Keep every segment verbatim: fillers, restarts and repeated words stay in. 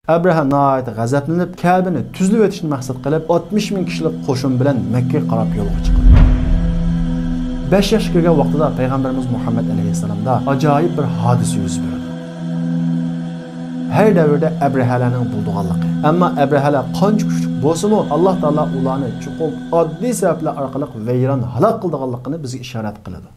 ئەبرەھە ناھايىتى غەزەپلىنىپ، كەبىنى تۈزلىۋېتىشنى مەقسەت قىلىپ، ئاتمىش مىڭ كىشىلىك قوشۇن بىلەن مەككىگە قاراپ يولغا چىقىدۇ. بەش ياشقا كىرگەن ۋاقتىدا پەيغەمبىرىمىز مۇھەممەد ئەلەيھىسسالامدا ئاجايىپ بىر ھادىسە يۈز بېرىدۇ. ھەر دەۋردە ئەبرەھەلەرنىڭ بولىدىغانلىقى. ئەمما ئەبرەھەلەر قانچە كۈچلۈك بولسىمۇ، ئاللا تائالا ئۇلارنى چوقۇم ئاددىي سەۋەبلەر ئارقىلىق ۋەيران، ھالاك قىلىدىغانلىقىنى بىزگە ئىشارەت قىلىدۇ.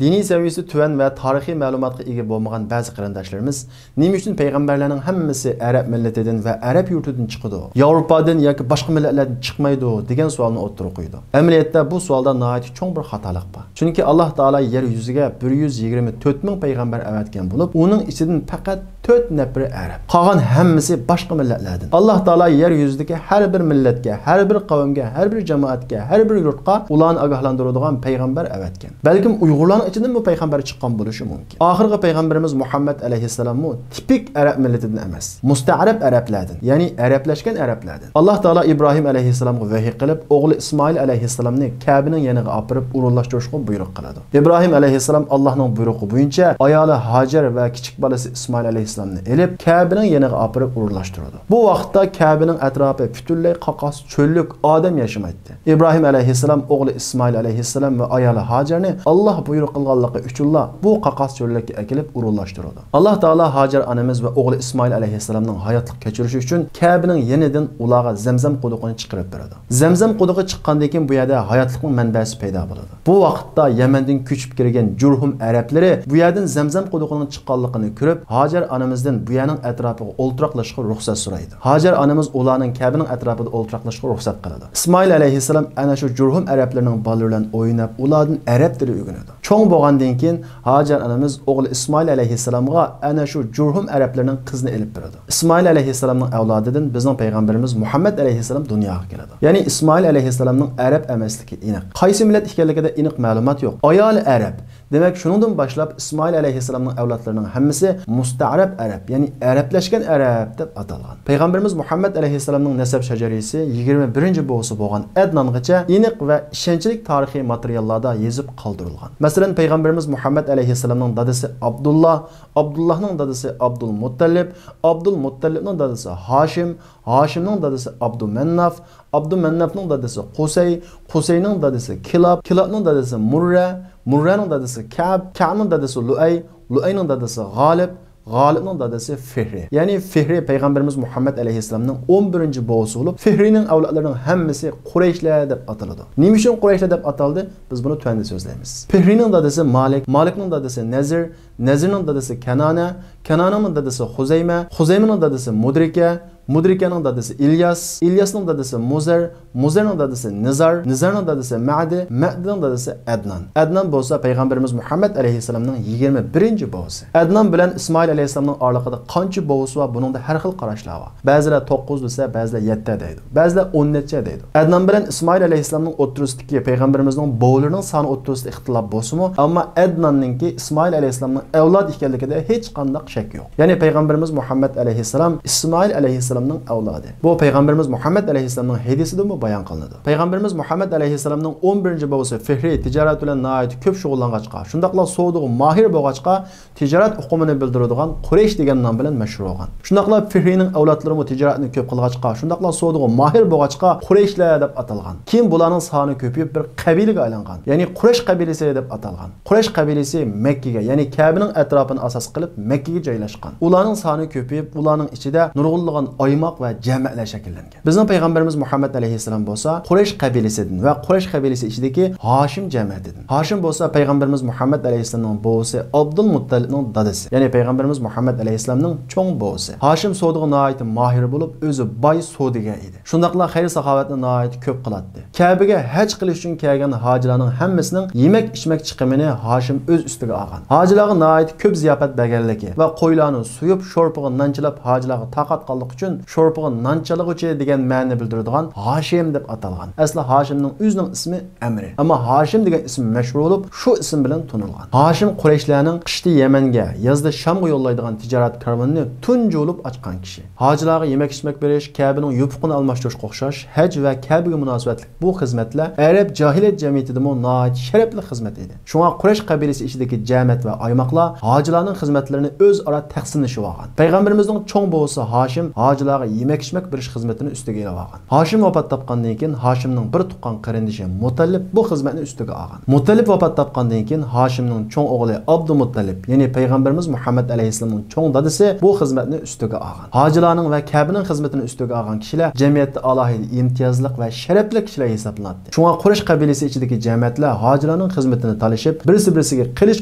دىنىي سەۋىيەسى تۆۋەن ۋە تارىخىي مەلۇماتقا ئىگە بولمىغان بەزى قېرىنداشلىرىمىز، نېمە ئۈچۈن پەيغەمبەرلەرنىڭ ھەممىسى ئەرەب مىللىتىدىن ۋە ئەرەب يۇرتىدىن چىقىدۇ، ياۋروپادىن ياكى باشقا مىللەتلەردىن چىقمايدۇ دېگەن سوئالنى ئوتتۇرىغا قويىدۇ. ئەمەلىيەتتە بۇ سوئالدا ناھايىتى چوڭ بىر خاتالىق بار. چۈنكى ئاللا تائالا يەر يۈزىگە بىر يۈز يىگىرمە تۆت مىڭ پەيغەمبەر ئەۋەتكەن بولۇپ، ئۇنىڭ ئىچىدىن پەقەت تۆت نەپىرى ئەرەب. قالغان ھەممىسى باشقا مىللەتلەردىن. ئاللا تائالا يەر يۈزىدىكى ھەر بىر مىللەتكە، ھەر بىر قەۋمگە، ھەر بىر جامائەتكە، ھەر بىر يۇرتقا ئۇلارنى ئاگاھلاندۇرىدىغان پەيغەمبەر ئەۋەتكەن. بەلكىم ئۇيغۇرلارنىڭ ئىچىدىنمۇ پەيغەمبەر چىققان بولۇشى مۇمكىن. ئاخىرقى پەيغەمبىرىمىز مۇھەممەد ئەلەيھىسسالاممۇ تىپىك ئەرەب مىللىتىدىن ئەمەس، مۇستەئرەب ئەرەبلەردىن، يەنى ئەرەبلەشكەن ئەرەبلەردىن. ئاللا تائالا ئىبراھىم ئەلەيھىسسالامغا ۋەھىي قىلىپ، ئوغلى ئىسمائىل ئەلەيھىسسالامنى كەبىنىڭ يېنىغا ئاپىرىپ ئورۇنلاشتۇرۇشقا بۇيرۇق قىلىدۇ. ئىبراھىم ئەلەيھىسسالام ئاللانىڭ بۇيرۇقى بويىچە ئايالى ھاجەر ۋە كىچىك بالىسى ئىسمائىل ئەلەيھىسسالامنى ئېلىپ، كەبىنىڭ يېنىغا ئاپىرىپ ئورۇنلاشتۇرىدۇ. بۇ ۋاقىتتا كەبىنىڭ ئەتراپى پۈتۈنلەي قاقاس، چۆللۈك، ئادەم ياشىمايتتى. ئىبراھىم ئەلەيھىسسالام ئوغلى ئىسمائىل ئەلەيھىسسالام ۋە ئايالى ھاجەرنى ئاللا بۇيرۇق قىلغانلىقى ئۈچۈنلا بۇ قاقاس چۆللۈككە ئەكېلىپ ئورۇنلاشتۇرىدۇ. ئاللا تائالا ھاجەر ئانىمىز ۋە ئوغلى ئىسمائىل ئەلەيھىسسالامنىڭ ھاياتلىق كەچۈرۈشى ئۈچۈن كەبىنىڭ يېنىدىن ئۇلارغا زەمزەم قۇدۇقىنى چىقىرىپ بېرىدۇ. زەمزەم قۇدۇقى چىققاندىن كېيىن بۇ يەردە ھاياتلىقنىڭ مەنبەسى پەيدا بولىدۇ. بۇ ۋاقىتتا يەمەندىن كۆچۈپ كىرگەن جۇرھۇم ئەرەبلىرى بۇ يەردىن زەمزەم قۇدۇقىنىڭ چىققانلىقىنى كۆرۈپ، ھاجەر ئانىمىزدىن بۇ يەرنىڭ ئەتراپىغا ئولتۇراقلىشىشقا رۇخسەت سورايدۇ. ھاجەر ئانىمىز ئۇلارنىڭ كەبىنىڭ ئەتراپىدا ئولتۇراقلىشىشقا رۇخسەت قىلىدۇ. ئىسمائىل ئەلەيھىسسالام ئەنە شۇ جۇرھۇم ئەرەبلىرىنىڭ بالىلىرى بىلەن ئويناپ، ئۇلاردىن ئەرەب تىلى ئۆگىنىدۇ. چوڭ بولغاندىن كېيىن، ھاجەر ئانىمىز ئوغلى ئىسمائىل ئەلەيھىسسالامغا ئەنە شۇ جۇرھۇم ئەرەبلىرىنىڭ قىزىنى ئېلىپ بېرىدۇ. ئىسمائىل ئەلەيھىسسالامنىڭ ئەۋلادىدىن بىزنىڭ پەيغەمبىرىمىز مۇھەممەد ئەلەيھىسسالام دۇنياغا كېلىدۇ. يەنى ئىسمائىل ئەلەيھىسسالامنىڭ ئەرەب ئەمەسلىكى ئېنىق. قايسى مىللەت ئىكەنلىكىدە ئېنىق مەلۇمات يوق. ئايالى ئەرەب. دېمەك، شۇنىڭدىن باشلاپ ئىسمائىل ئەلەيھىسسالامنىڭ ئەۋلادلىرىنىڭ ھەممىسى مۇستەئرەب ئەرەب، يەنى ئەرەبلەشكەن ئەرەب دەپ ئاتالغان. پەيغەمبىرىمىز مۇھەممەد ئەلەيھىسسالامنىڭ نەسەب شەجەرىسى يىگىرمە بىرىنچى بوۋىسى بولغان ئەدنانغىچە ئېنىق ۋە ئىشەنچلىك تارىخىي ماتېرىياللاردا يېزىپ قالدۇرۇلغان. مەسىلەن، پەيغەمبىرىمىز مۇھەممەد ئەلەيھىسسالامنىڭ دادىسى ئابدۇللا، ئابدۇللانىڭ دادىسى ئابدۇلمۇتتەلىپ، ئابدۇلمۇتتەلىپنىڭ دادىسى ھاشىم، ھاشىمنىڭ دادىسى ئابدۇمەنناف، ئابدۇمەننافنىڭ دادىسى قۇسەي، قۇسەينىڭ دادىسى كىلاب، كىلابنىڭ دادىسى مۇررە، مۇررەنىڭ دادىسى كەب، كەبنىڭ دادىسى لۇئەي، لۇئەينىڭ دادىسى غالىب، غالىبنىڭ دادىسى فىھرى. يەنى فىھرى پەيغەمبىرىمىز مۇھەممەد ئەلەيھىسسالامنىڭ ئون بىرىنچى بوۋىسى بولۇپ، فىھرىنىڭ ئەۋلادلىرىنىڭ ھەممىسى قۇرەيشلەر دەپ ئاتىلىدۇ. نېمە ئۈچۈن قۇرەيشلەر دەپ ئاتالدى؟ بىز بۇنى تۆۋەندە سۆزلەيمىز. فىھرىنىڭ دادىسى مالىك، مالىكنىڭ دادىسى نەزىر، نەزىرنىڭ دادىسى كەنانە، كەنانىنىڭ دادىسى خۇزەيمە، خۇزەيمىنىڭ دادىسى مۇدرىكە، مۇدرىكەنىڭ دادىسى ئىلياس، ئىلياسنىڭ دادىسى مۇزەر، مۇزەرنىڭ دادىسى نىزار، نىزارنىڭ دادىسى مەدى، مەدىنىڭ دادىسى ئەدنان. ئەدنان بولسا پەيغەمبىرىمىز مۇھەممەد ئەلەيھىسسالامنىڭ يىگىرمە بىرىنچى بوۋىسى. ئەدنان بىلەن ئىسمائىل ئەلەيھىسسالامنىڭ ئارىلىقىدا قانچە بوۋىسى بار، بۇنىڭدا ھەر خىل قاراشلار بار. بەزىلەر توققۇز دېسە، بەزىلەر يەتتە دەيدۇ. بەزىلەر ئون نەچچە دەيدۇ. ئەدنان بىلەن ئىسمائىل ئەلەيھىسسالامنىڭ ئوتتۇرىسىدىكى پەيغەمبىرىمىزنىڭ بوۋىلىرىنىڭ سانى ئوتتۇرىسىدا ئىختىلاپ بولسىمۇ، ئەمما ئەدناننىڭكى ئىسمائىل ئەلەيھىسسالامنىڭ ئەۋلادى ئىكەنلىكىدە ھېچقانداق شەك يوق. يەنى پەيغەمبىرىمىز مۇھەممەد ئەلەيھىسسالام ئىسمائىل ئەلەيھىسسالامنىڭ ئەۋلادى. بۇ پەيغەمبىرىمىز مۇھەممەد ئەلەيھىسسالامنىڭ ھەدىسىدىمۇ بايان قىلىنىدۇ. پەيغەمبىرىمىز مۇھەممەد ئەلەيھىسسالامنىڭ ئون بىرىنچى بوۋىسى فىھرى تىجارەت بىلەن ناھايىتى كۆپ شۇغۇللانغاچقا، شۇنداقلا سودىغا ماھىر بولغاچقا، تىجارەت ئۇقۇمىنى بىلدۈرىدىغان قۇرەيش دېگەن نام بىلەن مەشھۇر بولغان. شۇنداقلا فىھرىنىڭ ئەۋلادلىرىمۇ تىجارەتنى كۆپ قىلغاچقا، شۇنداقلا سودىغا ماھىر بولغاچقا، قۇرەيشلەر دەپ ئاتالغان. كېيىن بۇلارنىڭ سانى كۆپىيىپ، بىر قەبىلىگە ئايلانغان. يەنى قۇرەيش قەبىلىسى دەپ ئاتالغان. قۇرەيش قەبىلىسى مەككىگە، يەنى كەبىنىڭ ئەتراپىنى ئاساس قىلىپ، مەككىگە جايلاشقان. ئۇلارنىڭ سانى كۆپىيىپ، ئۇلارنىڭ ئىچىدە نۇرغۇنلىغان ئايماق ۋە جەمەتلەر شەكىللەنگەن. بىزنىڭ پەيغەمبىرىمىز مۇھەممەد ئەلەيھىسسالام بولسا قۇرەيش قەبىلىسىدىن ۋە قۇرەيش قەبىلىسى ئىچىدىكى ھاشىم جەمەتىدىن. ھاشىم بولسا پەيغەمبىرىمىز مۇھەممەد ئەلەيھىسسالامنىڭ بوۋىسى ئابدۇلمۇتتەلىپنىڭ دادىسى، يەنى پەيغەمبىرىمىز مۇھەممەد ئەلەيھىسسالامنىڭ چوڭ بوۋىسى. ھاشىم سودىغا ناھايىتى ماھىر بولۇپ، ئۆزى باي سودىگەر ئىدى. شۇنداقلا خەير-ساخاۋەتنى ناھايىتى كۆپ قىلاتتى. كەبىگە ھەج قىلىش ئۈچۈن كەلگەن ھاجىلارنىڭ ھەممىسىنىڭ يېمەك-ئىچمەك چىقىمىنى ھاشىم ئۆز ئۈستىگە ئالغان. ھاجىلارغا ناھايىتى كۆپ زىياپەت بەرگەنلىكى ۋە قويلارنى سويۇپ، شورپىغا نان چىلاپ، ھاجىلارغا تاقەت قانلىق ئۈچۈن شورپىغا نان چالىغۇچى دېگەن مەنىنى بىلدۈرىدىغان ھاشىم دەپ ئاتالغان. ئەسلى ھاشىمنىڭ ئۆزىنىڭ ئىسمى ئەمرى. ئەمما ھاشىم دېگەن ئىسىم مەشھۇر بولۇپ، شۇ ئىسىم بىلەن تونۇلغان. ھاشىم قۇرەيشلەرنىڭ قىشتا يەمەنگە، يازدا شامغا يوللايدىغان تىجارەت كارۋىنىنى تۇنجى بولۇپ ئاچقان كىشى. ھاجىلارغا يېمەك-ئىچمەك بېرىش، كەبىنىڭ يوپۇقىنى ئالماشتۇرۇشقا ئوخشاش، ھەج ۋە كەبىگە مۇناسىۋەتلىك بۇ خىزمەتلەر ئەرەب جاھىلىيەت جەمئىيىتىدىمۇ ناھايىتى شەرەپلىك خىزمەت ئىدى. شۇڭا قۇرەيش قەبىلىسى ئىچىدىكى جەمەت ۋە ئايماقلار ھاجىلارنىڭ خىزمەتلىرىنى ئۆزئارا تەقسىملىشىۋالغان. پەيغەمبىرىمىزنىڭ چوڭ بوۋىسى ھاشىم ھاجىلارغا يېمەك-ئىچمەك بېرىش خىزمىتىنى ئۈستىگە ئېلىۋالغان. ھاشىم ۋاپات تاپقاندىن كېيىن، ھاشىمنىڭ بىر تۇغقان قېرىندىشى مۇتەللىپ بۇ خىزمەتنى ئۈستىگە ئالغان. مۇتەللىپ ۋاپات تاپقاندىن كېيىن، ھاشىمنىڭ چوڭ ئوغلى ئابدۇمۇتەللىپ، يەنى پەيغەمبىرىمىز مۇھەممەد ئەلەيھىسسالامنىڭ چوڭ دادىسى بۇ خىزمەتنى ئۈستىگە ئالغان. ھاجىلارنىڭ ۋە كەبىنىڭ خىزمىتىنى ئۈستىگە ئالغان كىشىلەر جەمئىيەتتە ئالاھىدە ئىمتىيازلىق ۋە شەرەپلىك كىشىلەر ھېسابلىناتتى. شۇڭا قۇرەيش قەبىلىسى ئىچىدىكى جەمەتلەر ھاجىلارنىڭ خىزمىتىنى تالىشىپ، بىرسى-بىرسىگە قىلىچ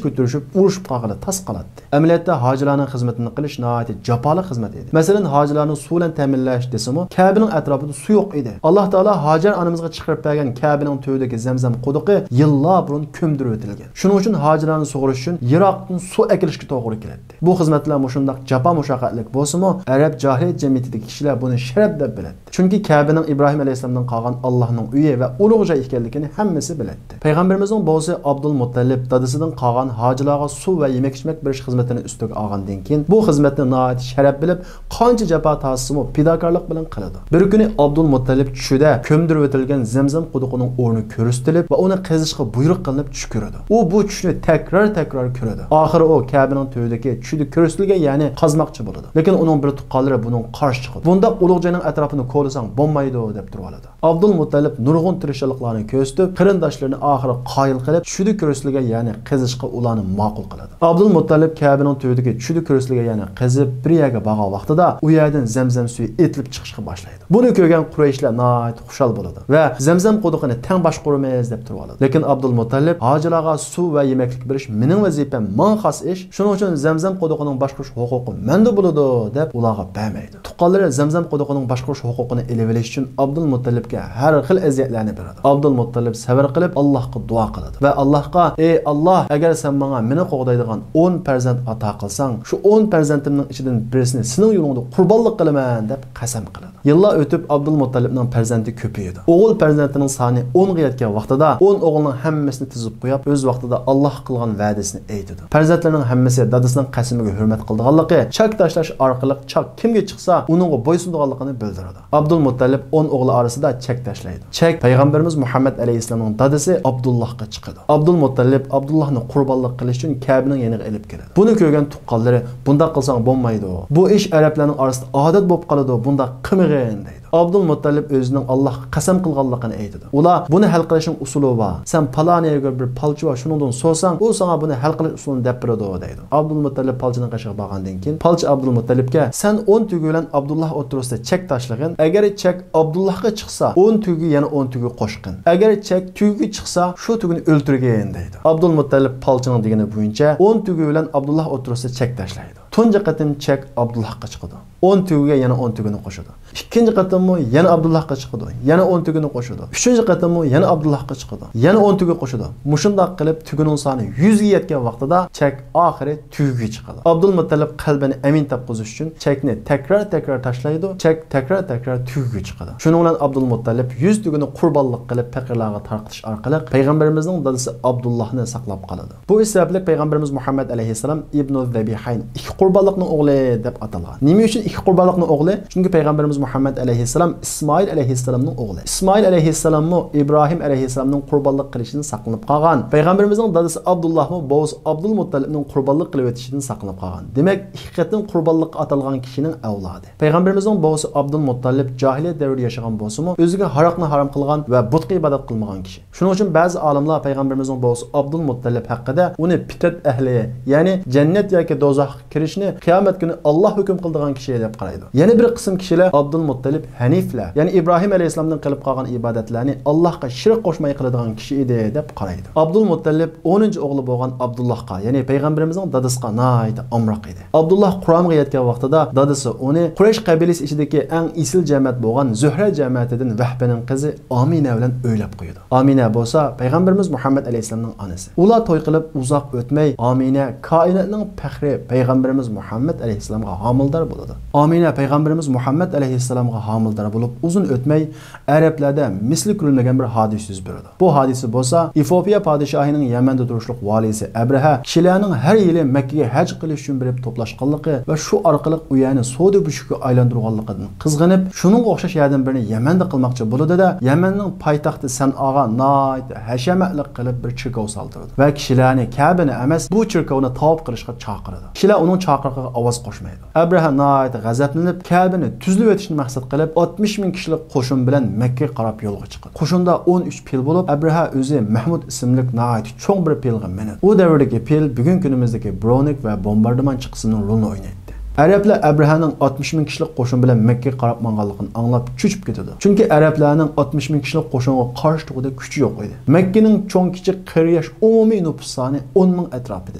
كۆتۈرۈشۈپ، ئۇرۇشۇپ قالغىلى تاس قالاتتى. ئەمەلىيەتتە، ھاجىلارنىڭ خىزمىتىنى قىلىش ناھايىتى جاپالىق خىزمەت ئىدى. مەسىلەن، ھاجىلارنى سۇ بىلەن تەمىنلەش دېسىمۇ، كەبىنىڭ ئەتراپىدا سۇ يوق ئىدى. ئاللا تائالا ھاجەر ئانىمىزغا چىقىرىپ بەرگەن كەبىنىڭ تۈۋىدىكى زەمزەم قۇدۇقى يىللار بۇرۇن كۆمدۈرۈۋېتىلگەن. شۇنىڭ ئۈچۈن ھاجىلارنى سۇغۇرۇش ئۈچۈن يىراقتىن سۇ ئەكېلىشكە توغرا كېلەتتى. بۇ خىزمەتلەر مۇشۇنداق جاپا-مۇشەققەتلىك بولسىمۇ، ئەرەب جاھىلىيەت جەمئىيىتىدىكى كىشىلەر بۇنى شەرەپ دەپ بىلەتتى. چۈنكى كەبىنىڭ ئىبراھىم ئەلەيھىسسالامدىن قالغان ئاللانىڭ ئۆيى ۋە ئۇلۇغ جاي ئىكەنلىكىنى ھەممىسى بىلەتتى. پەيغەمبىرىمىزنىڭ بوۋىسى ئابدۇلمۇتتەلىپ دادىسىدىن قالغان ھاجىلارغا سۇ ۋە يېمەك-ئىچمەك بېرىش خىزمىتىنى ئۈستىگە ئالغاندىن كېيىن، بۇ خىزمەتنى ناھايىتى شەرەپ بىلىپ، قانچە جاپا تارتسىمۇ پىداكارلىق بىلەن قىلىدۇ. بىر كۈنى ئابدۇلمۇتتەلىپ چۈشىدە كۆمدۈرۈۋېتىلگەن زەمزەم قۇدۇقىنىڭ ئورنى كۆرسىتىلىپ ۋە ئۇنى قېزىشقا بۇيرۇق قىلىنىپ چۈش كۆرىدۇ. ئۇ بۇ چۈشنى تەكرار-تەكرار كۆرىدۇ. ئاخىرى ئۇ كەبىنىڭ تۈۋىدىكى چۈشىدە كۆرسىتىلگەن يەرنى قازماقچى بولىدۇ. لېكىن ئۇنىڭ بىر تۇغقانلىرى بۇنىڭغا قارشى چىقىدۇ. «بۇنداق ئۇلۇغ جاينىڭ ئەتراپىنى كولىساڭ بولمايدۇ» دەپ تۇرۇۋالىدۇ. ئابدۇلمۇتتەلىپ نۇرغۇن تىرىشچانلىقلارنى كۆرسىتىپ، قېرىنداشلىرىنى ئاخىرى قايىل قىلىپ، چۈشىدە كۆرسىتىلگەن يەرنى قېزىشقا ئۇلارنى ماقۇل قىلىدۇ. ئابدۇلمۇتتەلىپ كەبىنىڭ تۈۋىدىكى چۈشىدە كۆرسىتىلگەن يەرنى قېزىپ، بىر يەرگە بارغان ۋاقتىدا، ئۇ يەردىن زەمزەم سۈيى ئېتىلىپ چىقىشقا باشلايدۇ. بۇنى كۆرگەن قۇرەيشلەر ناھايىتى خۇشال بولىدۇ ۋە «زەمزەم قۇدۇقىنى تەڭ باشقۇرىمىز» دەپ تۇرۇۋالىدۇ. لېكىن ئابدۇلمۇتتەلىپ «ھاجىلارغا سۇ ۋە يېمەكلىك بېرىش مېنىڭ ۋەزىپەم، ماڭا خاس ئىش. شۇنىڭ ئۈچۈن زەمزەم قۇدۇقىنىڭ باشقۇرۇش ھوقۇقى مەندە بولىدۇ» دەپ ئۇلارغا بەرمەيدۇ. تۇغقانلىرى زەمزەم قۇدۇقىنىڭ باشقۇرۇش ھوقۇقىنى ئېلىۋېلىش ئۈچۈن ئابدۇلمۇتتەلىپكە ھەر خىل ئەزىيەتلەرنى بېرىدۇ. ئابدۇلمۇتتەلىپ سەۋر قىلىپ، ئاللاھقا دۇئا قىلىدۇ ۋە ئاللاھقا: «ئەي ئاللاھ، ئەگەر سەن ماڭا مېنى قوغدايدىغان ئون پەرزەنت ئاتا قىلساڭ، شۇ ئون پەرزەنتىمنىڭ ئىچىدىن بىرسىنى سېنىڭ يولۇڭدا قۇربانلىق قىلىمەن» دەپ قەسەم قىلىدۇ. يىللار ئۆتۈپ، ئابدۇلمۇتتەلىپنىڭ پەرزەنتى كۆپىيىدۇ. ئوغۇل پەرزەنتىنىڭ سانى ئونغا يەتكەن ۋاقتىدا، ئون ئوغلىنىڭ ھەممىسىنى تىزىپ قويۇپ، ئۆز ۋاقتىدا ئاللاھقا قىلغان ۋەدىسىنى ئېيتىدۇ. پەرزەنتلىرىنىڭ ھەممىسى دادىسىنىڭ قەسىمىگە ھۆرمەت قىلىدىغانلىقى، چەك تاشلاش ئارقىلىق چاك كىمگە چىقسا، ئۇنىڭغا بويسۇنىدىغانلىقىنى بىلدۈرىدۇ. ئابدۇلمۇتتەلىپ ئون ئوغلى ئارىسىدا چەك تاشلايدۇ. چەك پەيغەمبىرىمىز مۇھەممەد ئەلەيھىسسالامنىڭ دادىسى ئابدۇللاھقا چىقىدۇ. ئابدۇلمۇتتەلىپ ئابدۇللاھنى قۇربانلىق قىلىش ئۈچۈن كەبىنىڭ يېنىغا ئېلىپ كېلىدۇ. بۇنى كۆرگەن تۇغقانلىرى: «بۇنداق قىلساڭ بولمايدۇ. بۇ ئىش ئەرەبلەرنىڭ ئارىسىدا ئادەت بولۇپ قالىدۇ، بۇنداق قىلمىغىن» دەيدۇ. ئابدۇلمۇتتەلىپ ئۆزىنىڭ ئاللاھقا قەسەم قىلغانلىقىنى ئېيتىدۇ. ئۇلار: «بۇنى ھەل قىلىشنىڭ ئۇسۇلى بار. سەن پالان يەرگە بىر پالچى بار، شۇنىڭدىن سورىساڭ، ئۇ ساڭا بۇنى ھەل قىلىش ئۇسۇلىنى دەپ بېرىدۇ» دەيدۇ. ئابدۇلمۇتتەلىپ پالچىنىڭ قېشىغا بارغاندىن كېيىن، پالچى ئابدۇلمۇتتەلىپكە: «سەن ئون تۆگە بىلەن ئابدۇللا ئوتتۇرىسىدا چەك تاشلىغىن. ئەگەر چەك ئابدۇللاھقا چىقسا، ئون تۆگە يەنە ئون تۆگە قوشقىن. ئەگەر چەك تۆگىگە چىقسا، شۇ تۆگىنى ئۆلتۈرگىن» دەيدۇ. ئابدۇلمۇتتەلىپ پالچىنىڭ دېگىنى بويىچە ئون تۆگە بىلەن ئابدۇللا ئوتتۇرىسىدا چەك تاشلايدۇ. تۇنجى قېتىم چەك ئابدۇللاھقا چىقىدۇ. ئون تۆگىگە يەنە ئون تۆگىنى قوشىدۇ. ئىككىنچى قېتىممۇ يەنە ئابدۇللاھقا چىقىدۇ. يەنە ئون تۆگىنى قوشىدۇ. ئۈچىنچى قېتىممۇ يەنە ئابدۇللاھقا چىقىدۇ. يەنە ئون تۆگە قوشىدۇ. مۇشۇنداق قىلىپ تۆگىنىڭ سانى يۈزگە يەتكەن ۋاقتىدا چەك ئاخىرى تۆگىگە چىقىدۇ. ئابدۇلمۇتتەلىپ قەلبىنى ئەمىن تاپقۇزۇش ئۈچۈن چەكنى تەكرار-تەكرار تاشلايدۇ، چەك تەكرار-تەكرار تۆگىگە چىقىدۇ. شۇنىڭ بىلەن ئابدۇلمۇتتەلىپ يۈز تۆگىنى قۇربانلىق قىلىپ پەقىرلەرگە تارقىتىش ئارقىلىق پەيغەمبىرىمىزنىڭ دادىسى ئابدۇللاھنى ساقلاپ قالىدۇ. بۇ ئىش سەۋەبلىك پەيغەمبىرىمىز مۇھەممەد ئەلەيھىسسالام ئىبنۇ زەبىھەين، ئىككى قۇربانلىقنىڭ ئوغلى دەپ ئاتالغان. نېمە ئۈچۈن ئىككى قۇربانلىقنىڭ ئوغلى؟ چۈنكى پەيغەمبىرىمىز مۇھەممەد ئەلەيھىسسالام ئىسمائىل ئەلەيھىسسالامنىڭ ئوغلى. ئىسمائىل ئەلەيھىسسالاممۇ ئىبراھىم ئەلەيھىسسالامنىڭ قۇربانلىق قىلىشىدىن ساقلىنىپ قالغان. پەيغەمبىرىمىزنىڭ دادىسى ئابدۇللاھمۇ بوۋىسى ئابدۇلمۇتتەلىپنىڭ قۇربانلىق قىلىۋېتىشىدىن ساقلىنىپ قالغان. دېمەك، ئىككى قېتىم قۇربانلىققا ئاتالغان كىشىنىڭ ئەۋلادى. پەيغەمبىرىمىزنىڭ بوۋىسى ئابدۇلمۇتتەلىپ جاھىلىيەت دەۋرىدە ياشىغان بولسىمۇ، ئۆزىگە ھاراقنى ھارام قىلغان ۋە بۇتقا ئىبادەت قىلمىغان كىشى. شۇنىڭ ئۈچۈن بەزى ئالىملار پەيغەمبىرىمىزنىڭ بوۋىسى ئابدۇلمۇتتەلىپ ھەققىدە ئۇنى پىترەت ئەھلى، يەنى جەننەت ياكى دوزاخقا كىرىشنى قىيامەت كۈنى ئاللا ھۆكۈم قىلىدىغان كىشى دەپ قارايدۇ. يەنە بىر قىسىم كىشىلەر ئابدۇلمۇتتەلىپ ھەنىفلەر، يەنى ئىبراھىم ئەلەيھىسسالامدىن قېلىپ قالغان ئىبادەتلەرنى ئاللاھقا شېرىك قوشماي قىلىدىغان كىشى ئىدى دەپ قارايدۇ. ئابدۇلمۇتتەلىپ ئونىنچى ئوغلى بولغان ئابدۇللاھقا، يەنى پەيغەمبىرىمىزنىڭ دادىسىغا ناھايىتى ئامراق ئىدى. ئابدۇللاھ قۇرامىغا يەتكەن ۋاقتىدا دادىسى ئۇنى قۇرەيش قەبىلىسى ئىچىدىكى ئەڭ ئېسىل جەمەت بولغان زۆھرە جەمەتىدىن ۋەھبىنىڭ قىزى ئامىنە بىلەن ئۆيلەپ قويىدۇ. ئامىنە بولسا پەيغەمبىرىمىز مۇھەممەد ئەلەيھىسسالامنىڭ ئانىسى. ئۇلار توي قىلىپ ئۇزاق ئۆتمەي، ئامىنە كائىناتنىڭ پەخرى پەيغەمبىرىمىز مۇھەممەد ئەلەيھىسسالامغا ھامىلىدار بولىدۇ. ئامىنە پەيغەمبىرىمىز مۇھەممەد ئەلەيھىسسالامغا ھامىلىدار بولۇپ ئۇزۇن ئۆتمەي، ئەرەبلەردە مىسلى كۆرۈلمىگەن بىر ھادىسە يۈز بېرىدۇ. بۇ ھادىسە بولسا ئېفىئوپىيە پادىشاھىنىڭ يەمەندە تۇرۇشلۇق ۋالىيسى ئەبرەھە كىشىلەرنىڭ ھەر يىلى مەككىگە ھەج قىلىش ئۈچۈن بېرىپ توپلاشقانلىقى ۋە شۇ ئارقىلىق ئۇ يەرنى سودا بۆشۈكىگە ئايلاندۇرغانلىقىدىن قىزغىنىپ، شۇنىڭغا ئوخشاش يەردىن بىرنى يەمەندە قىلماقچى بولىدۇ-دە، يەمەننىڭ پايتەختى سەنئاغا ناھايىتى ھەشەمەتلىك قىلىپ بىر چېركاۋ سالدۇرىدۇ ۋە كىشىلەرنى كەبىنى ئەمەس، بۇ چېركاۋنى تاۋاپ قىلىشقا چاقىرىدۇ. كىشىلەر ئۇنىڭ چاقىرىقىغا ئاۋاز قوشمايدۇ. ئەبرەھە ناھايىتى غەزەپلىنىپ، كەبىنى تۈزلىۋېتىشنى مەقسەت قىلىپ، ئاتمىش مىڭ كىشىلىك قوشۇن بىلەن مەككىگە قاراپ يولغا چىقىدۇ. قوشۇندا ئون ئۈچ پىل بولۇپ، ئەبرەھە ئۆزى مەھمۇد ئىسىملىك ناھايىتى چوڭ بىر پىلغا مىنىدۇ. ئۇ دەۋردىكى پىل بۈگۈنكى كۈنىمىزدىكى برونېك ۋە بومباردىمان چىقىسىنىڭ رولىنى ئوينايتتى. ئەرەبلەر ئەبرەھەنىڭ ئاتمىش مىڭ كىشىلىك قوشۇن بىلەن مەككىگە قاراپ ماڭغانلىقىنى ئاڭلاپ چۆچۈپ كېتىدۇ. چۈنكى ئەرەبلەرنىڭ ئاتمىش مىڭ كىشىلىك قوشۇنغا قارشى تۇرغۇدەك كۈچى يوق ئىدى. مەككىنىڭ چوڭ-كىچىك، قېرى-ياش ئومۇمىي نوپۇس سانى ئون مىڭ ئەتراپىدا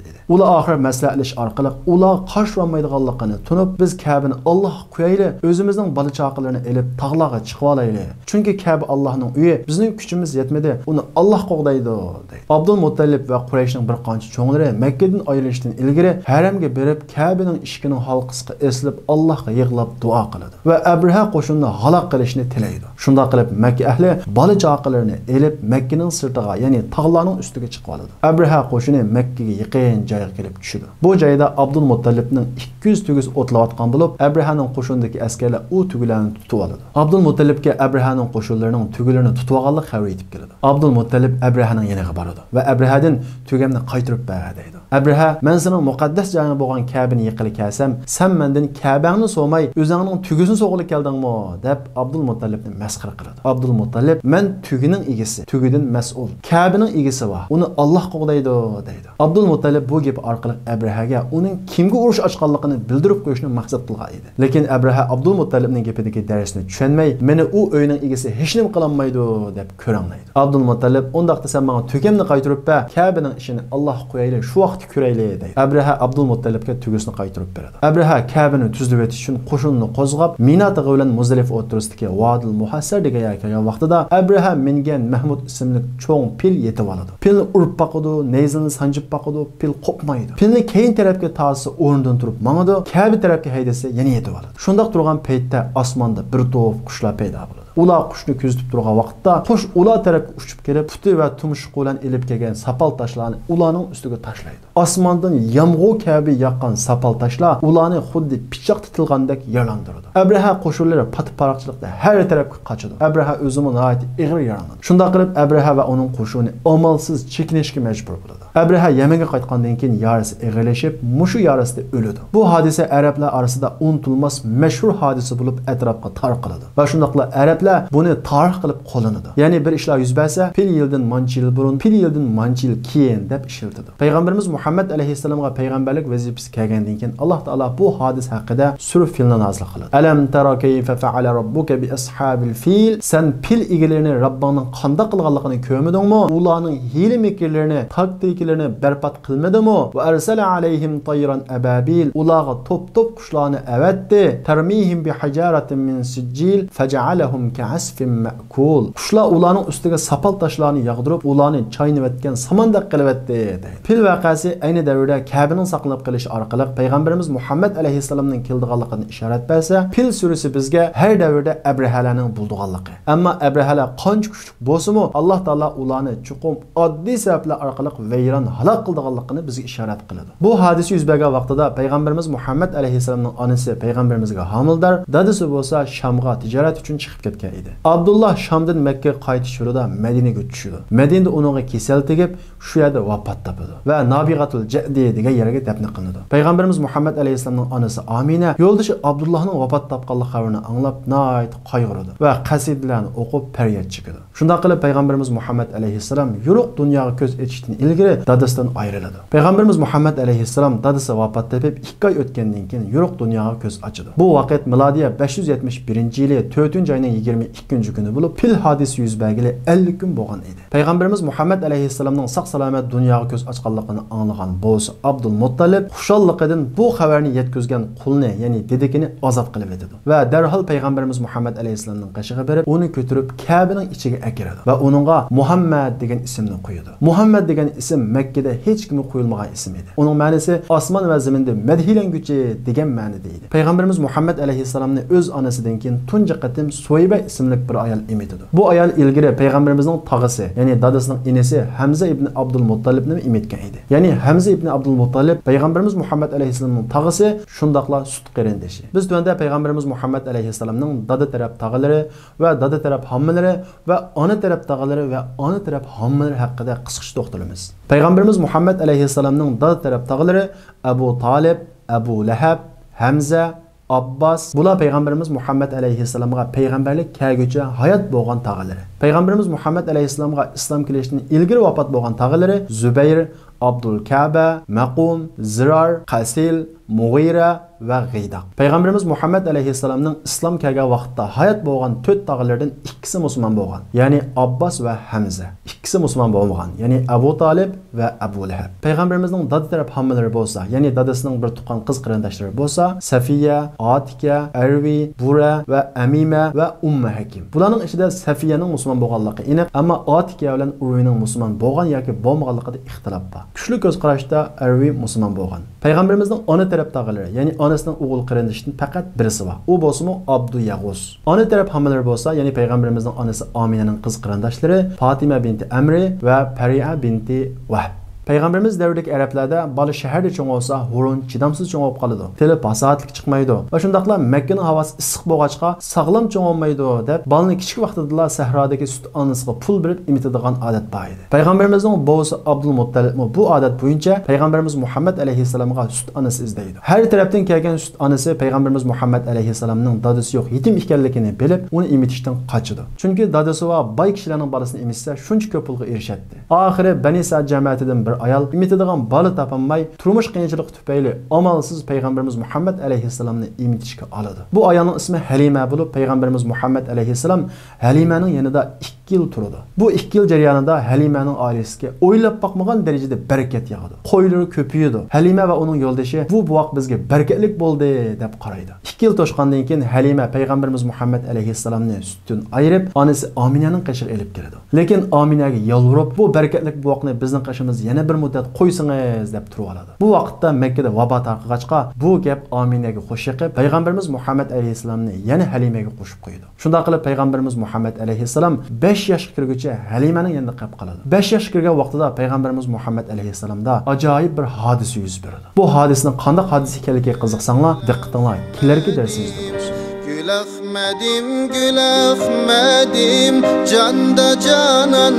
ئىدى. ئۇلار ئاخىر مەسلىھەتلىشىش ئارقىلىق ئۇلارغا قارشى تۇرالمايدىغانلىقىنى تونۇپ، بىز كەبىنى ئاللاھقا قويايلى، ئۆزىمىزنىڭ بالا-چاقىلىرىنى ئېلىپ تاغلارغا چىقىۋالايلى. چۈنكى كەبە ئاللاھنىڭ ئۆيى، بىزنىڭ كۈچىمىز يەتمىدى، ئۇنى ئاللاھ قوغدايدۇ، دەيدۇ. ئابدۇلمۇتتەلىپ ۋە قۇرەيشنىڭ بىر قانچە چوڭلىرى مەككىدىن ئايرىلىشتىن ئىلگىرى ھەرەمگە بېرىپ، كەبىنىڭ ئىشىكىنىڭ ھالقىسىغا ئېسىلىپ، ئاللاھقا يىغلاپ دۇئا قىلىدۇ ۋە ئەبرەھە قوشۇنىنى ھالاك قىلىشنى تىلەيدۇ. شۇنداق قىلىپ، مەككە ئەھلى بالا-چاقىلىرىنى ئېلىپ، مەككىنىڭ سىرتىغا، يەنى تاغلارنىڭ ئۈستىگە چىقىۋالىدۇ. ئەبرەھە قوشۇنى مەككىگە يېقىن جايغا كېلىپ چۈشىدۇ. بۇ جايدا ئابدۇلمۇتتەلىپنىڭ ئىككى يۈز تۆگىسى ئوتلاۋاتقان بولۇپ، ئەبرەھەنىڭ قوشۇنىدىكى ئەسكەرلەر ئۇ تۆگىلەرنى تۇتۇۋالىدۇ. ئابدۇلمۇتتەلىپكە ئەبرەھەنىڭ قوشۇنلىرىنىڭ تۆگىلىرىنى تۇتۇۋالغانلىقى خەۋىرى يېتىپ كېلىدۇ. ئابدۇلمۇتتەلىپ ئەبرەھەنىڭ يېنىغا بارىدۇ ۋە ئەبرەھەدىن، «تۆگەمنى قايتۇرۇپ بەر» دەيدۇ. ئەبرەھە، «مەن سېنىڭ مۇقەددەس جايىڭ بولغان كەبىنى يىققىلى كەلسەم، سەن مەندىن كەبەڭنى سورىماي، ئۆزۈڭنىڭ تۆگىسىنى سورىغىلى كەلدىڭمۇ؟» دەپ ئابدۇلمۇتتەلىپنى مەسخىرە قىلىدۇ. ئابدۇلمۇتتەلىپ، «مەن تۆگىنىڭ ئىگىسى، تۆگىدىن مەسئۇل. كەبىنىڭ ئىگىسى بار، ئۇنى ئاللاھ قوغدايدۇ» دەيدۇ. ئابدۇلمۇتتەلىپ بۇ گېپى ئارقىلىق ئەبرەھەگە ئۇنىڭ كىمگە ئۇرۇش ئاچقانلىقىنى بىلدۈرۈپ قويۇشنى مەقسەت قىلغان ئىدى. لېكىن ئەبرەھە ئابدۇلمۇتتەلىپنىڭ گېپىدىكى دەرسنى چۈشەنمەي، «مېنى ئۇ ئۆينىڭ ئىگىسى ھېچنېمە قىلالمايدۇ» دەپ كۆرەڭلەيدۇ. ئابدۇلمۇتتەلىپ، «ئۇنداقتا سەن ماڭا تۆگەمنى قايتۇرۇپ بەر، كەبىنىڭ ئىشىنى ئاللاھقا قويايلى، شۇ ۋاقىتتا كۆرەيلى» دەيدۇ. ئەبرەھە ئابدۇلمۇتتەلىپكە تۆگىسىنى قايتۇرۇپ بېرىدۇ. ئەبرەھە كەبىنى تۈزلىۋېتىش ئۈچۈن قوشۇنىنى قوزغاپ، مىنا تېغى بىلەن مۇزدەلىفە ئوتتۇرىسىدىكى ۋادىل مۇھەسسەر دېگەن يەرگە كەلگەن ۋاقتىدا، ئەبرەھە مىنگەن مەھمۇد ئىسىملىك چوڭ پىل يېتىۋالىدۇ. پىلنى ئۇرۇپ باقىدۇ، نەيزىنى سانجىپ باقىدۇ، پىل قوپمايدۇ. پىلنى كەينى تەرەپكە تارتسا ئورنىدىن تۇرۇپ ماڭىدۇ، كەبە تەرەپكە ھەيدىسە يەنە يېتىۋالىدۇ. شۇنداق تۇرغان پەيتتە ئاسماندا بىر توپ قۇشلار پەيدا بولىدۇ. ئۇلار قۇشنى كۆزىتىپ تۇرغان ۋاقىتتا، قۇش ئۇلار تەرەپكە ئۇچۇپ كېلىپ، پۇتى ۋە تۇمشۇقى بىلەن ئېلىپ كەلگەن ساپال تاشلارنى ئۇلارنىڭ ئۈستىگە تاشلايدۇ. ئاسماندىن يامغۇر كەبى ياغقان ساپال تاشلار ئۇلارنى خۇددى پىچاق تېتىلغاندەك يارىلاندۇرىدۇ. ئەبرەھە قوشۇنلىرى پاتىپ-پاراقچىلىقتا ھەر تەرەپكە قاچىدۇ. ئەبرەھە ئۆزىمۇ ناھايىتى ئېغىر يارىلىنىدۇ. شۇنداق قىلىپ، ئەبرەھە ۋە ئۇنىڭ قوشۇنى ئامالسىز چېكىنىشكە مەجبۇر بولىدۇ. ئەبرەھە يەمەنگە قايتقاندىن كېيىن يارىسى ئېغىرلىشىپ، مۇشۇ يارىسىدا ئۆلىدۇ. بۇ ھادىسە ئەرەبلەر ئارىسىدا ئۇنتۇلماس مەشھۇر ھادىسە بولۇپ ئەتراپقا تارقىلىدۇ. ۋە شۇنداقلا ئەرەبلەر بۇنى تارىخ قىلىپ قوللىنىدۇ. يەنى بىر ئىشلار يۈز بەرسە، پىل يىلدىن مانچە يىل بۇرۇن، پىل يىلدىن مانچە يىل كېيىن دەپ ئىشلىتىدۇ. پەيغەمبىرىمىز مۇھەممەد ئەلەيھىسسالامغا پەيغەمبەرلىك ۋەزىپىسى كەلگەندىن كېيىن، ئاللاھ تائالا بۇ ھادىسە ھەققىدە سۈرە فىلنى نازىل قىلىدۇ. «ألم تر كيف فعل ربك بأصحاب الفيل؟» سەن پىل ئىگىلىرىنى رەببىڭنىڭ قانداق قىلغانلىقىنى كۆرمىدىڭمۇ؟ ئۇلارنىڭ ھىيلە-مىكىرلىرىنى، تاكتىكىلىرىنى بەربات قىلمىدىمۇ؟ «وأرسل عليهم طيرا أبابيل»، ئۇلارغا توپ-توپ قۇشلارنى ئەۋەتتى. «ترميهم بحجارة من سجيل فجعلهم كعصف مأكول». قۇشلار ئۇلارنىڭ ئۈستىگە ساپال تاشلارنى ياغدۇرۇپ، ئۇلارنى چاينىۋەتكەن ساماندەك قىلىۋەتتى، دەيدۇ. پىل ۋەقەسى ئەينى دەۋردە كەبىنىڭ ساقلىنىپ قېلىشى ئارقىلىق پەيغەمبىرىمىز مۇھەممەد ئەلەيھىسسالامنىڭ كېلىدىغانلىقىدىن ئىشارەت بەرسە، پىل سۈرىسى بىزگە ھەر دەۋردە ئەبرەھەلەرنىڭ بولىدىغانلىقى، ئەمما ئەبرەھەلەر قانچە كۈچلۈك بولسىمۇ، ئاللاھ تائالا ئۇلارنى چوقۇم ئاددىي سەۋەبلەر ئارقىلىق ۋەيران، ھالاك قىلىدىغانلىقىنى بىزگە ئىشارەت قىلىدۇ. بۇ ھادىسە يۈز بەرگەن ۋاقتىدا پەيغەمبىرىمىز مۇھەممەد ئەلەيھىسسالامنىڭ ئانىسى پەيغەمبىرىمىزگە ھامىلىدار، دادىسى بولسا شامغا تىجارەت ئۈچۈن چىقىپ كەتكەن ئىدى. ئابدۇللا شامدىن مەككىگە قايتىش يولىدا مەدىنىگە چۈشىدۇ. مەدىنىدە ئۇنىڭغا كېسەل تېگىپ، شۇ يەردە ۋاپات تاپىدۇ ۋە نابىغەتۇل جەدى دېگەن يەرگە دەپنە قىلىنىدۇ. پەيغەمبىرىمىز مۇھەممەد ئەلەيھىسسالامنىڭ ئانىسى ئامىنە يولدىشى ئابدۇللانىڭ ۋاپات تاپقانلىق خەۋىرىنى ئاڭلاپ، ناھايىتى قايغۇرىدۇ ۋە قەسىدىلەرنى ئوقۇپ پەرياد چېكىدۇ. شۇنداق قىلىپ، پەيغەمبىرىمىز مۇھەممەد ئەلەيھىسسالام يورۇق دۇنياغا كۆز ئېچىشتىن ئىلگىرى دادىسىدىن ئايرىلىدۇ. پەيغەمبىرىمىز مۇھەممەد ئەلەيھىسسالام دادىسى ۋاپات تېپىپ ئىككى ئاي ئۆتكەندىن كېيىن يورۇق دۇنياغا كۆز ئاچىدۇ. بۇ ۋاقىت مىلادىيە بەش يۈز يەتمىش بىرىنچى يىلى تۆتىنچى ئاينىڭ يىگىرمە ئىككىنچى كۈنى بولۇپ، پىل ھادىسىسى يۈز بەرگىلى ئەللىك كۈن بولغان ئىدى. پەيغەمبىرىمىز مۇھەممەد ئەلەيھىسسالامنىڭ ساق-سالامەت دۇنياغا كۆز ئاچقانلىقىنى ئاڭلىغان بوۋىسى ئابدۇلمۇتتەلىپ خۇشاللىقىدىن بۇ خەۋەرنى يەتكۈزگەن قۇلنى، يەنى دېدىكىنى ئازاد قىلىۋېتىدۇ ۋە دەرھال پەيغەمبىرىمىز مۇھەممەد ئەلەيھىسسالامنىڭ قېشىغا بېرىپ، ئۇنى كۆتۈرۈپ كەبىنىڭ ئىچىگە ئەكىرىدۇ ۋە ئۇنىڭغا مۇھەممەد دېگەن ئىسىمنى قويىدۇ. مۇھەممەد دېگەن ئىسىم مەككىدە ھېچكىمگە قويۇلمىغان ئىسىم ئىدى. ئۇنىڭ مەنىسى ئاسمان ۋە زېمىندا مەدھىيلەنگۈچى دېگەن مەنىدە ئىدى. پەيغەمبىرىمىز مۇھەممەد ئەلەيھىسسالامنى ئۆز ئانىسىدىن كېيىن تۇنجى قېتىم سۇۋەيبە ئىسىملىك بىر ئايال ئېمىتىدۇ. بۇ ئايال ئىلگىرى پەيغەمبىرىمىزنىڭ تاغىسى، يەنى دادىسىنىڭ ئىنىسى ھەمزە ئىبنى ئابدۇلمۇتتالىپنىمۇ ئېمىتكەن ئىدى. يەنى ھەمزە ئىبنى ئابدۇلمۇتتالىپ پەيغەمبىرىمىز مۇھەممەد ئەلەيھىسسالامنىڭ تاغىسى، شۇنداقلا سۈت قېرىندىشى. بىز تۆۋەندە پەيغەمبىرىمىز مۇھەممەد ئەلەيھىسسالامنىڭ دادا تەرەپ تاغىلىرى ۋە دادا تەرەپ ھاممىلىرى ۋە ئانا تەرەپ تاغىلىرى ۋە ئانا تەرەپ ھاممىلىرى ھەققىدە قىسقىچە توختىلىمىز. پەيغەمبىرىمىز مۇھەممەد ئەلەيھىسسالامنىڭ دادا تەرەپ تاغىلىرى ئەبۇ تالىپ، ئەبۇ لەھەب، ھەمزە، ئابباس، بۇلار پەيغەمبىرىمىز مۇھەممەد ئەلەيھىسسالامغا پەيغەمبەرلىك كەلگۈچە ھايات بولغان تاغىلىرى. پەيغەمبىرىمىز مۇھەممەد ئەلەيھىسسالامغا ئىسلام كېلىشتىن ئىلگىرى ۋاپات بولغان تاغىلىرى زۇبەير، ئابدۇلكەبە، مەقۇم، زىرار، قەسىل، مۇغىرە ۋە غىداق. پەيغەمبىرىمىز مۇھەممەد ئەلەيھىسسالامنىڭ ئىسلام كەلگەن ۋاقىتتا ھايات بولغان تۆت تاغىلىرىدىن ئىككىسى مۇسۇلمان بولغان، يەنى ئابباس ۋە ھەمزە. ئىككىسى مۇسۇلمان بولمىغان، يەنى ئەبۇ تالىپ ۋە ئەبۇ لەھەب. پەيغەمبىرىمىزنىڭ دادا تەرەپ ھاممىلىرى بولسا، يەنى دادىسىنىڭ بىر تۇغقان قىز قېرىنداشلىرى بولسا، سەفىيە، ئاتىكە، ئەرۋى، بۇرە ۋە ئەمىمە ۋە ئۇممۇ ھەكىم. بۇلارنىڭ ئىچىدە سەفىيەنىڭ مۇسۇلمان بولغانلىقى ئېنىق، ئەمما ئاتىكە بىلەن ئۇرۋىنىڭ مۇسۇلمان بولغان ياكى بولمىغانلىقىدا ئىختىلاپ بار. كۈچلۈك كۆز قاراشتا ئەرۋى مۇسۇلمان بولغان. پەيغەمبىرىمىزنىڭ ئانا تەرەپ تاغىلىرى، يەنى ئانىسىنىڭ ئوغۇل قېرىندىشىدىن پەقەت بىرسى بار. ئۇ بولسىمۇ ئابدۇ ياغۇس. ئانا تەرەپ ھامىلىلىرى بولسا، يەنى پەيغەمبىرىمىزنىڭ ئانىسى ئامىنەنىڭ قىز قېرىنداشلىرى پاتىمە بىنتى ئەمرى ۋە پەرىئە بىنتى ۋەھب. پەيغەمبىرىمىز دەۋرىدىكى ئەرەبلەردە بالا شەھەردە چوڭ بولسا، ھۇرۇن، چىدامسىز چوڭ بولۇپ قالىدۇ. تىلى پاساھەتلىك چىقمايدۇ ۋە شۇنداقلا مەككىنىڭ ھاۋاسى ئىسسىق بولغاچقا، ساغلام چوڭ بولمايدۇ، دەپ بالىنى كىچىك ۋاقتىدىلا سەھرادىكى سۈت ئانىسىغا پۇل بېرىپ ئېمىتىدىغان ئادەت بار ئىدى. پەيغەمبىرىمىزنىڭ بوۋىسى ئابدۇلمۇتتەلىپمۇ بۇ ئادەت بويىچە پەيغەمبىرىمىز مۇھەممەد ئەلەيھىسسالامغا سۈت ئانىسى ئىزدەيدۇ. ھەر تەرەپتىن كەلگەن سۈت ئانىسى پەيغەمبىرىمىز مۇھەممەد ئەلەيھىسسالامنىڭ دادىسى يوق، يېتىم ئىكەنلىكىنى بىلىپ، ئۇنى ئېمىتىشتىن قاچىدۇ. چۈنكى دادىسى بار باي كىشىلەرنىڭ بالىسىنى ئېمىتسە، شۇنچە كۆپ پۇلغا ئېرىشەتتى. ئاخىرى بەنى سەئد جەمەتىدىن بىر ئايال ئېمىتىدىغان بالا تاپالماي، تۇرمۇش قىيىنچىلىقى تۈپەيلى ئامالسىز پەيغەمبىرىمىز مۇھەممەد ئەلەيھىسسالامنى ئېمىتىشكە ئالىدۇ. بۇ ئايالنىڭ ئىسمى ھەلىمە بولۇپ، پەيغەمبىرىمىز مۇھەممەد ئەلەيھىسسالام ھەلىمەنىڭ يېنىدا ئىككى يىل تۇرىدۇ. بۇ ئىككى يىل جەريانىدا ھەلىمەنىڭ ئائىلىسىگە ئويلاپ باقمىغان دەرىجىدە بەرىكەت ياغىدۇ. قويلىرى كۆپىيىدۇ. ھەلىمە ۋە ئۇنىڭ يولدىشى، بۇ بوۋاق بىزگە بەرىكەتلىك بولدى، دەپ قارايدۇ. ئىككى يىل توشقاندىن كېيىن ھەلىمە پەيغەمبىرىمىز مۇھەممەد ئەلەيھىسسالامنى سۈتتىن ئايرىپ، ئانىسى ئامىنەنىڭ قېشىغا ئېلىپ كېلىدۇ. لېكىن ئامىنەگە يالۋۇرۇپ، بۇ بەرىكەتلىك بوۋاقنى بىزنىڭ قېشىمىزدا يەنە بىر مۇددەت قويسىڭىز، دەپ تۇرۇۋالىدۇ. بۇ ۋاقىتتا مەككىدە ۋابا تارقىغاچقا، بۇ گەپ ئامىنەگە خوش يېقىپ، پەيغەمبىرىمىز مۇھەممەد ئەلەيھىسسالامنى يەنە ھەلىمەگە قوشۇپ قويىدۇ. شۇنداق قىلىپ، پەيغەمبىرىمىز مۇھەممەد ئەلەيھىسسالام بەش ياشقا كىرگۈچە ھەلىمەنىڭ يېنىدا قېلىپ قالىدۇ. بەش ياشقا كىرگەن ۋاقتىدا پەيغەمبىرىمىز مۇھەممەد ئەلەيھىسسالامدا ئاجايىپ بىر ھادىسە يۈز بېرىدۇ. بۇ ھادىسىنىڭ قانداق ھادىسە ئىكەنلىكىگە قىزىقساڭلار، دىققىتىڭلار كېلەركى دەرسىمىزدە بولسۇن. گۈل ئەخمەدىم، گۈل ئەخمەدىم، جاندا جانان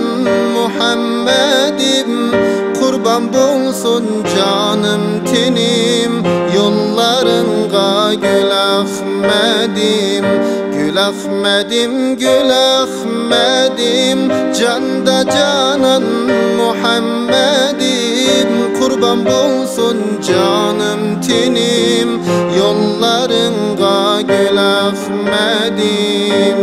مۇھەممەدىم، قۇربان بولسۇن جانىم تېنىم يوللارىڭغا گۈل ئەخمەدىم. گۈل ئەخمەدىم، گۈل ئەخمەدىم، جاندا جانان مۇھەممەدىم، قۇربان بولسۇن جانىم تېنىم يوللارىڭغا گۈل ئەخمەدىم.